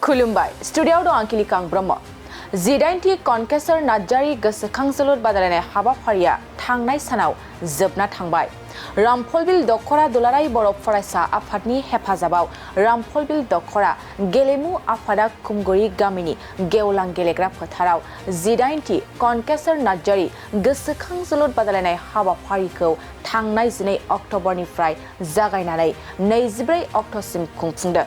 खुलुमबाय स्टुडियोआव दं आं कन'क ब्रह्म। जिदाइनथि कनकेसर नार्जारी गोसोखां जोलुर बादायलायनाय हाबाफारिया थांनाय सानाव जोबना थांबाय। रामफलबिल दखरा दुलाराय बर' फरायसा आफादनि हेफाजाबाव रामफलबिल दखरा गेलेमु आफादा खुमगुरि गामिनि गेवलां गेलेग्रा फोथाराव जिदाइनथि कनकेसर नार्जारी गोसोखां जोलुर बादायलायनाय हाबाफारिखौ थांनाय 12 अक्ट'बरनिफ्राय जागायनानै 24 अक्ट'सिम खुंफुंदों।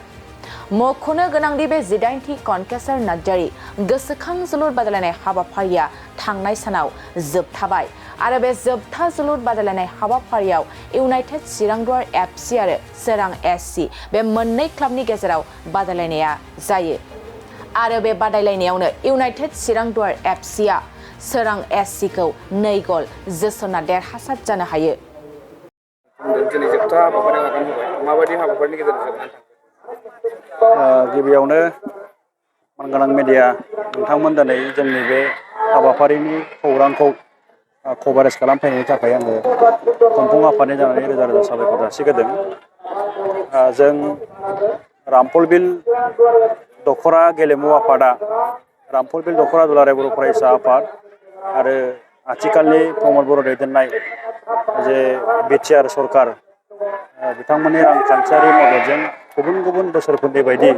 मख'नो गोनांदि बे जिदाइनथि कनकेसर नार्जारी गोसोखां जोलुर बादायलायनाय हाबाफारिया थांनाय सानाव जोबथाबाय आरो बे जोबथा जोलुर बादायलायनाय हाबाफारियाव इउनाइटेड चिरांदुवार एफसि आरो सोरां एससि बे मोननै क्लाबनि गेजेराव बादायलायनाया जायो आरो बे बादायलायनायावनो इउनाइटेड चिरांदुवार एफसिआ सोरां एससिखौ 2 गल जोसनना देरहासार जानो हायो। दिनै जोबथा हाबाफारि आगान होबाय माबायदि हाबाफारिनि गेजेरजों गिबियावनो मानगोनां मिडिया नोंथांमोन दिनै जोंनि बे हाबाफारिनि खौरांखौ कभारेज खालामफैनायनि थाखाय आङो खुंफुं आफादनि जानानै रोजा रोजा साबायखर जासिग्रोदों। जों रामफलबिल दखरा गेलेमु आफादा रामफलबिल दखरा दुलाराय बर' फरायसा आफाद आरो आथिखालनि प्रमद बर' दैदेननाय जे बिटिआर सरकार बिथांमोननि रांखान्थियारि मददजों गुबुन गुबुन बोसोरफोरनि बायदि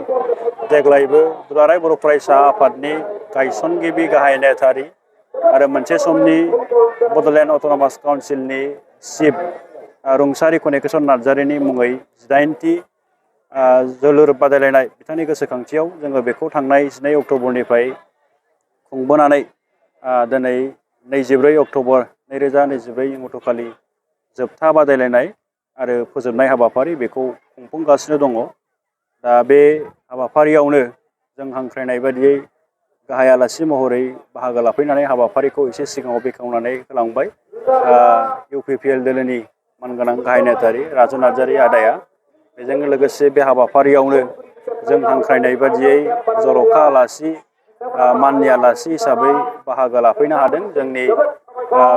देग्लायबो दुलाराय बर' फरायसा आफादनि गायसनगिरि गाहाय नेहाथारि आरो मोनसे समनि बड'लेण्ड अट'नमास काउन्सिलनि चिफ रुंसारि कनकेसर नार्जारीनि मुङै 18थि जोलुर बादायलायनाय बिथांनि गोसोखांथियाव जोङो बेखौ थांनाय 12 अक्ट'बरनिफ्राय खुंबोनानै दिनै 24 अक्ट'बर 2024 गतखालि जोबथा बादायलायनाय आरो फोजोबनाय हाबाफारि बेखौ खुंफुंगासिनो दङ। दा बे हाबाफारियावनो जों हांख्रायनाय बायदियै गाहाय आलासि महरै बाहागो लाफैनानै हाबाफारिखौ एसे सिगाङाव बेखेवनानै होलांबाय इउपिपिएल दोलोनि मानगोनां गाहाय नेहाथारि राजु नार्जारी आदाया। बेजों लोगोसे बे हाबाफारियावनो जों हांख्रायनाय बायदियै जर'खा आलासि माननि आलासि हिसाबै बाहागो लाफैनो हादों। जोंनि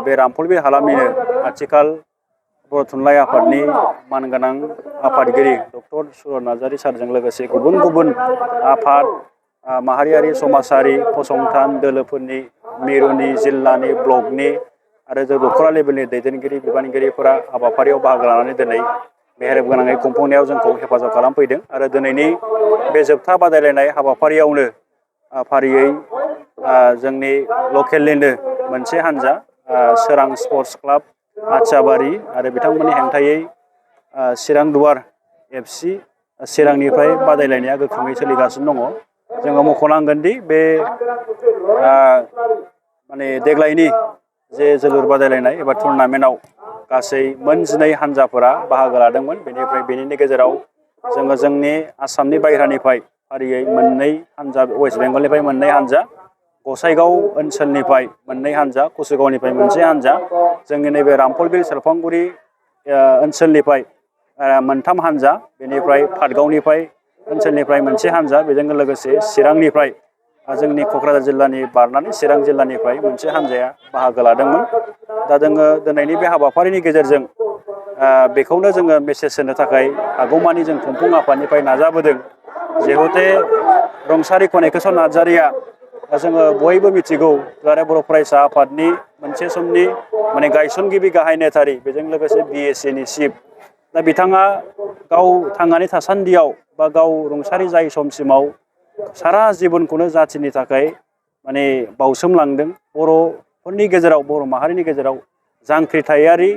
बे रामफलबिल हालामनिनो आथिखाल बर' थुनलाइ आफादनि मानगोनां आफादगिरि डक्टर सुरत नार्जारी सारजों लोगोसे गुबुन गुबुन आफाद माहारियारि समाजारि फसंथान दोलोफोरनि मिरुनि जिल्लानि ब्लकनि आरो जों दखरा लेभेलनि दैदेनगिरि बिबानगिरिफोरा हाबाफारियाव बाहागो लानानै दिनै मेहेर गोनाङै खुंफुंनायाव जोंखौ हेफाजाब खालामफैदों आरो दिनैनि बे जोबथा बादायलायनाय हाबाफारियावनो फारियै जोंनि लकेलनिनो मोनसे हान्जा सोरां स्पर्ट्स क्लाब आथियाबारि आरो बिथांमोननि हेंथायै चिरांदुवार एफसि चिरांनिफ्राय बादायलायनाया गोख्रोङै सोलिगासिनो दङ। जोङो मख'नांगोनदि बे माने देग्लायनि जे जोलुर बादायलायनाय एबा टुर्नामेन्टआव गासै मोन 12 हान्जाफोरा बाहागो लादोंमोन। बेनिनि गेजेराव जोङो जोंनि आसामनि बायह्रानिफ्राय फारियै 2 हान्जा वेस्ट बेंगलनिफ्राय 2 हान्जा गसाइगाव ओनसोलनिफ्राय 2 हान्जा कसुगावनिफ्राय 1 हान्जा जोंनि नैबे रामफलबिल सेरफांगुरि ओनसोलनिफ्राय 3 हान्जा बेनिफ्राय पाटगावनिफ्राय ओनसोलनिफ्राय 1 हान्जा बेजों लोगोसे चिरांनिफ्राय जोंनि क'क्राझार जिल्लानि बारनानै चिरां जिल्लानिफ्राय 1 हान्जाया बाहागो लादोंमोन। दा जोङो दिनैनि बे हाबाफारिनि गेजेरजों बेखौनो जोङो मेसेज होनो थाखाय हागौमानि जों खुंफुं आफादनिफ्राय नाजाबोदों। जिहेते रुंसारि कनकेसर नार्जारीया जोङो बयबो मिथिगौ दुलाराय बर' फरायसा आफादनि मोनसे समनि माने गायसनगिरि गाहाय नेहाथारि बेजों लोगोसे बिएसएनि चिफ। दा बिथाङा गाव थांनानै थासान्दियाव बा गाव रुंसारि जाय समसिमाव सारा जिबनखौनो जाथिनि थाखाय माने बाउसोमलांदों। बर'फोरनि गेजेराव बर' माहारिनि गेजेराव जांख्रिथायारि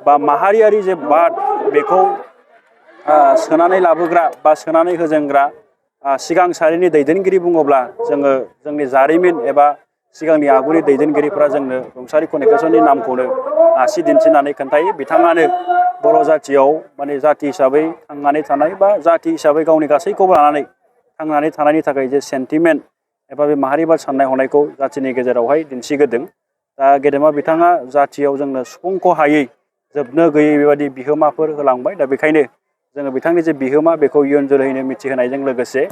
बा माहारियारि जे बाद बेखौ सोनानै लाबोग्रा बा सोनानै होजेनग्रा सिगां सारिनि दैदेनगिरि बुङोब्ला जोङो जोंनि जारिमिन एबा सिगांनि आगुनि दैदेनगिरिफोरा जोंनो रुंसारि कनकेसरनि नामखौनो आसि दिन्थिनानै खोन्थायो। बिथाङानो बर' जाथियाव माने जाथि हिसाबै थांनानै थानाय बा जाथि हिसाबै गावनि गासैखौबो लानानै थांनानै थानायनि थाखाय जे सेन्टिमेन्ट एबा बे माहारिबाद साननाय हनायखौ जाथिनि गेजेरावहाय दिन्थिग्रोदों। दा गेदेमा बिथाङा जाथियाव जोंनो सुफुंख' हायै जोबनो गैयै बेबायदि बिहोमाफोर होलांबाय। दा बेखायनो जोङो बिथांनि जे बिहोमा बेखौ इयुन जोलैनो मिथिहोनायजों लोगोसे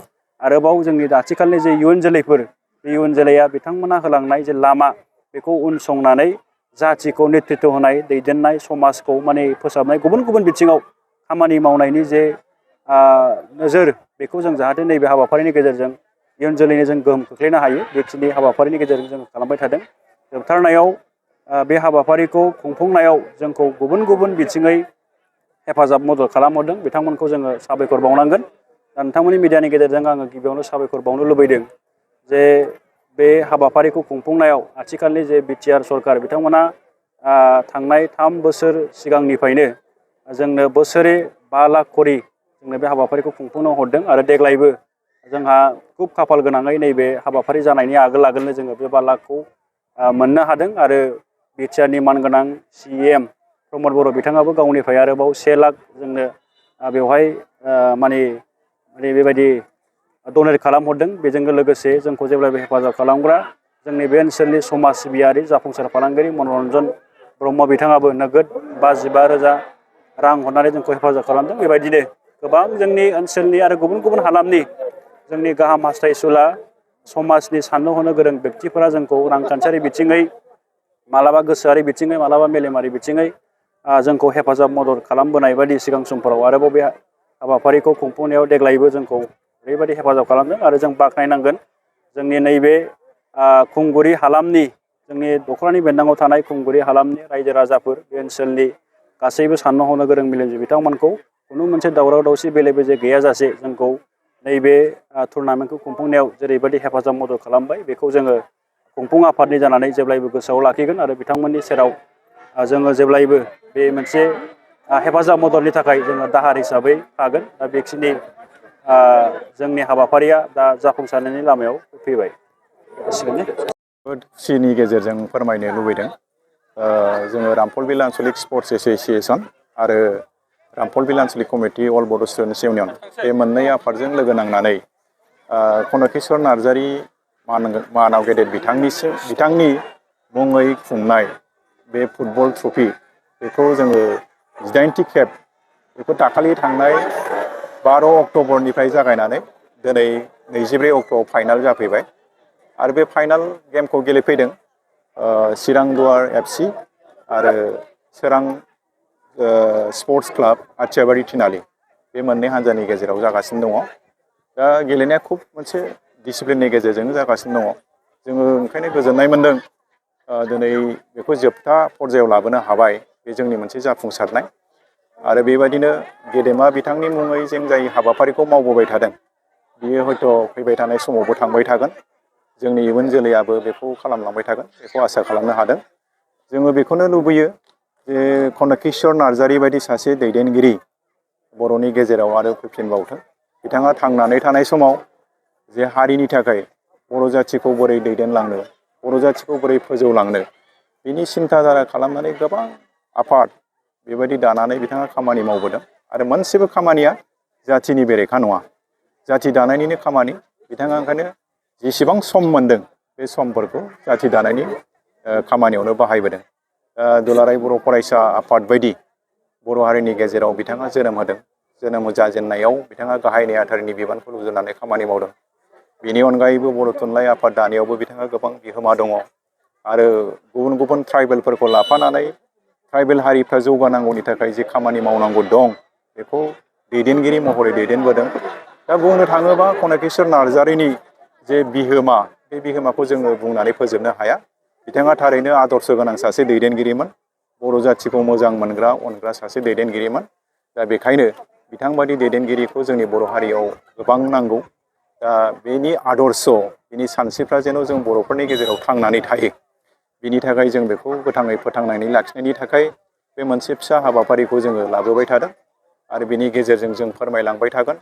आरोबाव जोंनि आथिखालनि जे इयुन जोलैफोर बे इयुन जोलैया बिथांमोना होलांनाय जे लामा बेखौ उनसंनानै जाथिखौ नेतृत्व होनाय दैदेननाय समाजखौ माने फोसाबनाय गुबुन गुबुन बिथिङाव खामानि मावनायनि जे नोजोर बेखौ जों जाहाथे नैबे हाबाफारिनि गेजेरजों इयुन जोलैनो जों गोहोम खोख्लैनो हायो बेखिनि हाबाफारिनि गेजेरजों जों खालामबाय थादों। जोबथारनायाव बे हाबाफारिखौ खुंफुंनायाव जोंखौ गुबुन गुबुन बिथिङै हेफाजाब मदद खालामहरदों बिथांमोनखौ जोङो साबायखर बावनांगोन। दा नोंथांमोननि मिडियानि गेजेरजों आङो गिबियावनो साबायखर बावनो लुबैदों जे बे हाबाफारिखौ खुंफुंनायाव आथिखालनि जे बिटिआर सरकार बिथांमोना थांनाय 3 बोसोर सिगांनिफ्रायनो जोंनो बोसोरे 5 लाख करि जोंनो बे हाबाफारिखौ खुंफुंनो हरदों आरो देग्लायबो जोंहा खुब खाफाल गोनाङै नैबे हाबाफारि जानायनि आगोलनो जोङो बे 5 लाखखौ मोननो हादों आरो बिटिआरनि मानगोनां CM प्रमद बर' बिथाङाबो गावनिफ्राय आरोबाव 1 लाख जोंनो बेवहाय माने बेबायदि डनेट खालामहरदों। बेजों लोगोसे जोंखौ जेब्लाबो हेफाजाब खालामग्रा जोंनि बे ओनसोलनि समाज सिबियारि जाफुंसार फालांगिरि मनरन्जन ब्रह्म बिथाङाबो नोगोद 55,000 रां हरनानै जोंखौ हेफाजाब खालामदों। बेबायदिनो गोबां जोंनि ओनसोलनि आरो गुबुन गुबुन हालामनि जोंनि गाहाम हास्थायसुला समाजनि साननो हनो गोरों व्यक्तिफोरा जोंखौ रांखान्थियारि बिथिङै मालाबा गोसोआरि बिथिङै मालाबा मेलेमारि बिथिङै जोंखौ हेफाजाब मदद खालामबोनाय बायदि सिगां समफोराव आरोबाव बे हाबाफारिखौ खुंफुंनायाव देग्लायबो जोंखौ ओरैबायदि हेफाजाब खालामदों आरो जों बाख्नायनांगोन जोंनि नैबे खुंगुरि हालामनि जोंनि दख'रानि बेन्दोङाव थानाय खुंगुरि हालामनि रायजो राजाफोर बे ओनसोलनि गासैबो साननो हनो गोरों मेलेमजिबि बिथांमोनखौ खुनु मोनसे दावराव दावसि बेले बेजे गैयाजासे जोंखौ नैबे टुर्नामेन्टखौ खुंफुंनायाव जेरैबायदि हेफाजाब मदद खालामबाय बेखौ जोङो खुंफुं आफादनि जानानै जेब्लायबो गोसोआव लाखिगोन आरो बिथांमोननि सेराव जोङो जेब्लायबो बे मोनसे हेफाजाब मददनि थाखाय जोङो दाहार हिसाबै थागोन। दा बेखिनि जोंनि हाबाफारिया दा जाफुंसारनायनि लामायाव फैबाय। खुसिनि गेजेरजों फोरमायनो लुबैदों जोङो रामफलबिल आन्चलिक स्पर्ट्स एस'सियेसन आरो रामफलबिल आन्चलिक कमिटि अल बड' स्टुडेन्टस इउनियन बे मोननै आफादजों लोगो नांनानै कनकेश्वर नार्जारि मानाव गेदेर बिथांनि मुङै खुंनाय बे फुटबल ट्रफि बेखौ जोङो 18थि खेब बेखौ दाखालि थांनाय 12 अक्ट'बरनिफ्राय जागायनानै दिनै 24 अक्ट'आव फाइनाल जाफैबाय आरो बे फाइनाल गेमखौ गेलेफैदों चिरां दुवार FC आरो सोरां स्पर्ट्स क्लाब आथियाबारि थिनालि बे मोननै हान्जानि गेजेराव जागासिनो दङ। दा गेलेनाया खुब मोनसे डिसिप्लिननि गेजेरजों जागासिनो दङ। जोङो ओंखायनो गोजोननाय मोन्दों दिनै बेखौ जोबथा पर्यायाव लाबोनो हाबाय बे जोंनि मोनसे जाफुंसारनाय आरो बेबायदिनो गेदेमा बिथांनि मुङै जों जाय हाबाफारिखौ मावबोबाय थादों बियो हयथ' फैबाय थानाय समावबो थांबाय थागोन। जोंनि इयुन जोलैयाबो बेखौ खालामलांबाय थागोन बेखौ आसा खालामनो हादों। जोङो बेखौनो लुबैयो जे कनकेश्वर नार्जारि बायदि सासे दैदेनगिरि बर'नि गेजेराव आरो फैफिनबावथों। बिथाङा थांनानै थानाय समाव जे हारिनि थाखाय बर' जाथिखौ बोरै दैदेनलांनो बर' जाथिखौ बोरै फोजौलांनो बिनि सिन्था धारा खालामनानै गोबां आफाद बेबायदि दानानै बिथाङा खामानि मावबोदों आरो मोनसेबो खामानिया जाथिनि बेरेखा नङा। जाथि दानायनिनो खामानि बिथाङा ओंखायनो जेसेबां सम मोन्दों बे समफोरखौ जाथि दानायनि खामानियावनो बाहायबोदों। दुलाराय बर' फरायसा आफाद बायदि बर' हारिनि गेजेराव बिथाङा जोनोम होदों। जोनोम जाजेननायाव बिथाङा गाहाय नेहाथारिनि बिबानखौ रुजुननानै खामानि मावदों। बेनि अनगायैबो बर' थुनलाइ आफाद दानायावबो बिथाङा गोबां बिहोमा दङ आरो गुबुन गुबुन ट्राइबेलफोरखौ लाफानानै ट्राइबेल हारिफ्रा जौगानांगौनि थाखाय जे खामानि मावनांगौ दं बेखौ दैदेनगिरि महरै दैदेनबोदों। दा बुंनो थाङोबा कनकेश्वर नार्जारिनि जे बिहोमा बे बिहोमाखौ जोङो बुंनानै फोजोबनो हाया। बिथाङा थारैनो आदर्श गोनां सासे दैदेनगिरिमोन। बर' जाथिखौ मोजां मोनग्रा अनग्रा सासे दैदेनगिरिमोन। दा बेखायनो बिथांबादि दैदेनगिरिखौ जोंनि बर' हारियाव गोबां नांगौ। दा बेनि आदर्श बिनि सानस्रिफ्रा जेन' जों बर'फोरनि गेजेराव थांनानै थायो बिनि थाखाय जों बेखौ गोथाङै फोथांनानै लाखिनायनि थाखाय बे मोनसे फिसा हाबाफारिखौ जोङो लाबोबाय थादों आरो बिनि गेजेरजों जों फोरमायलांबाय थागोन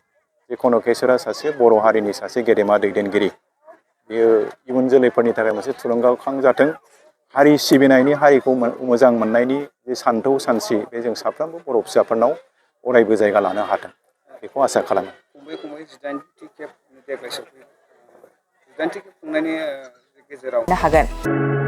जे कनकेश्वरा सासे बर' हारिनि सासे गेदेमा दैदेनगिरि। बेयो इयुन जोलैफोरनि थाखाय मोनसे थुलुंगाखां जाथों। हारि सिबिनायनि हारिखौ मोजां मोननायनि जे सानथौ सानस्रि बे जों साफ्रोमबो बर' फिसाफोरनाव अरायबो जायगा लानो हाथों बेखौ आसा खालामो। खमै 18थि खेब देग्लाय सफैयो। 18थि खेब खुंनायनि गेजेराव हागोन।